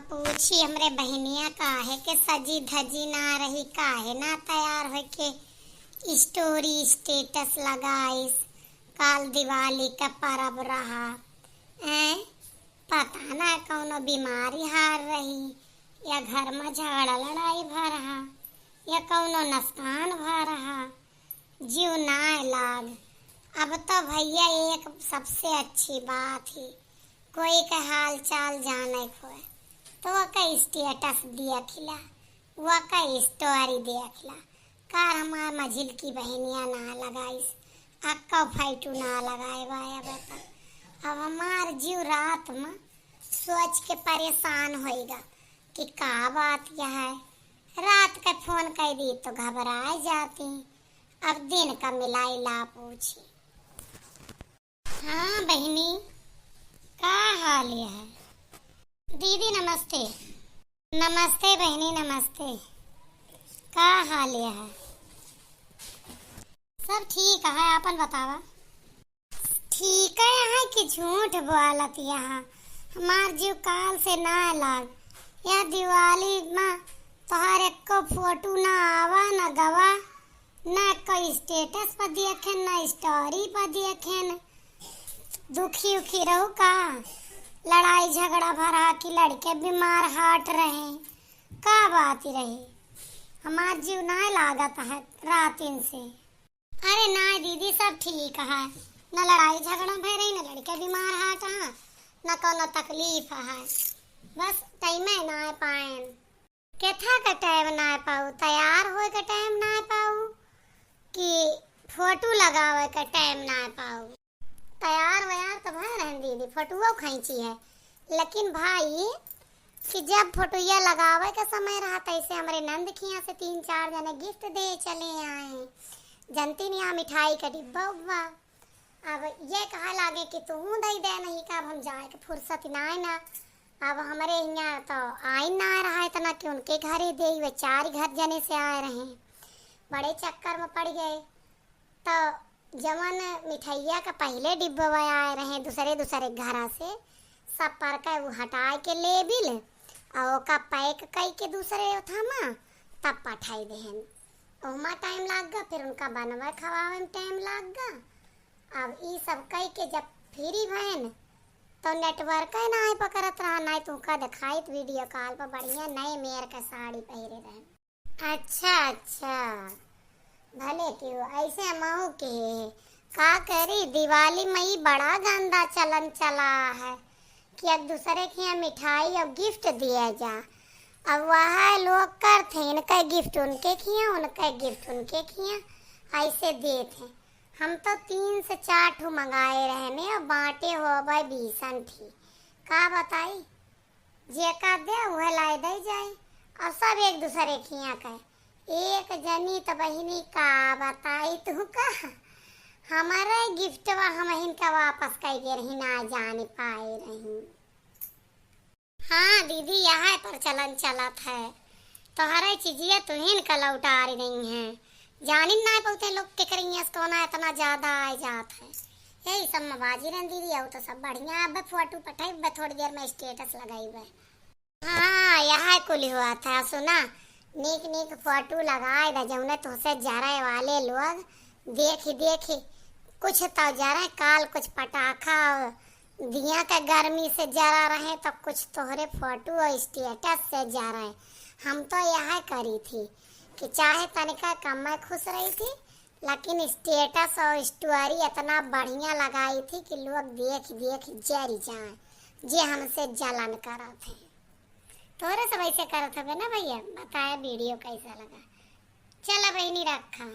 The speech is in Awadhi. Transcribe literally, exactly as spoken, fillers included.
पूछी हमरे बहिनिया काहे के सजी धजी ना रही, काहे ना तैयार होइके story status लगाइस। काल दिवाली का परब रहा, हैं? पता ना कौनो बीमारी हार रही, या घर में झगड़ा लड़ाई भा रहा, या कौनो नुकसान भा रहा। जीव नाय लाग। अब तो भैया एक सबसे अच्छी बात ही, कोई के हाल चाल जाने खोए, तो ओके status देखिला, ओके story देखिला। कार हमार मझिलकी बहिनिया ना लगाइस, अक्का photo ना लगाए बा। अब तो, अब हमार जीव रात में सोच के परेशान होइगा कि का बात यह है। रात के फोन कर दी तो घबराए जाती, अब दिन का मिलाई ला पूछी। हाँ बहिनी, का हाल है? दीदी नमस्ते। नमस्ते बहिनी, नमस्ते। का हाल है? सब ठीक है, आपन बतावा। ठीक है कि झूठ बोलत यहाँ, हमार जीव काल से ना लाग। यह दिवाली में तोहार एको photo ना आवा, ना गवा, ना कोई status पर देखेन, ना story पर देखेन। दुखी उखी रहू का? लड़ाई झगड़ा भा रहा कि लड़के बीमार हाट रहे, का बात रही? हमार जीव ना लागत है रातिन से। अरे ना दीदी, सब ठीक है, ना लड़ाई झगड़ा भय रही, ना लड़के बीमार हाट है, ना कोनो तकलीफ है, बस time ना पाएन। केथा का time ना पाऊ, तैयार होए का time ना पाऊ कि photo लगावे का time ना पाऊ। तैयार वैयार तो भय रहन दीदी, फोटुओ खींची है, लेकिन भाई कि जब फोटुया लगावे का समय रहा, तैसे हमरे नंद खिया से तीन चार जने gift दे चले आए। जनती नहीं, यहाँ मिठाई का डिब्बा उब्बा। अब ये कहा लागे कि तू दे दे, नहीं का अब हम जाए के फुर्सत ना है ना। अब हमरे यहाँ तो आइन ना रहा इतना कि उनके घरे दे, वे चार घर जने से आए रहे, बड़े चक्कर में पड़ गए। तो जवन मिठाइया का पहले डिब्बवा आए रहे दूसरे दूसरे घरा से, सब पर के उ हटाए के लेबिल और ओका pack कई के दूसरे ओथा मा तब पठाई देहन। ओहमा time लाग गा, फिर उनका बनवे खवावे में time लाग गा। अब ई सब कई के जब free भयन तो network ही नाहीं पकड़त रहा, नाहीं तो उनका दिखाइत video call पर बढ़िया नए मेर के साड़ी पहिरे रहे। अच्छा, अच्छा, भले क्यों, ऐसे महू के का करी, दिवाली में ई बड़ा गंदा चलन चला है कि एक दूसरे के यहाँ मिठाई और gift दिया जा। अब वह लोग करते हैं, इनका gift उनके खिया, उनका gift उनके खिया, ऐसे देते हैं। हम तो तीन से चार ठो मंगाए रहने और बांटे हो भाई बीसन ठी, का बताई। जेका दे उहे लाए दे जाए, और सब एक दूसरे खिया के। एक जनी त बहिनी का बताई तू का, हमारे giftवा हमहिन का वापस कई दे रही, ना जाने पाए रही। हाँ दीदी, यह प्रचलन चलत है, तोहरे चीजिया तुहिन का लौटारी नहीं है। जानिन ना बहुते लोग के करिया से कोना इतना ज्यादा आए जात है। यही सब में बाजी रहन दीदी, और तो सब बढ़िया। अब फोटो पठाइबे, थोड़ी देर में status लगाइबे। हाँ, यह कुल हुआ था। सुना, नीक नीक फोटो लगाए द, जौने तुहसे जरे वाले लोग देखी देखी कुछ तो जरे, काल कुछ पटाखा और दिया के गर्मी से जरा रहे, तो कुछ तोहरे फोटो और status से जरे। हम तो यह करी थी कि चाहे तनिका कम में खुश रही थी, लेकिन status और story इतना बढ़िया लगाई थी कि लोग देख देख जरी जाए, जे हमसे जलन करत है। तोहरे सब ऐसे करत हवे ना भैया, बताए video कैसा लगा। चला बहिनी रखा।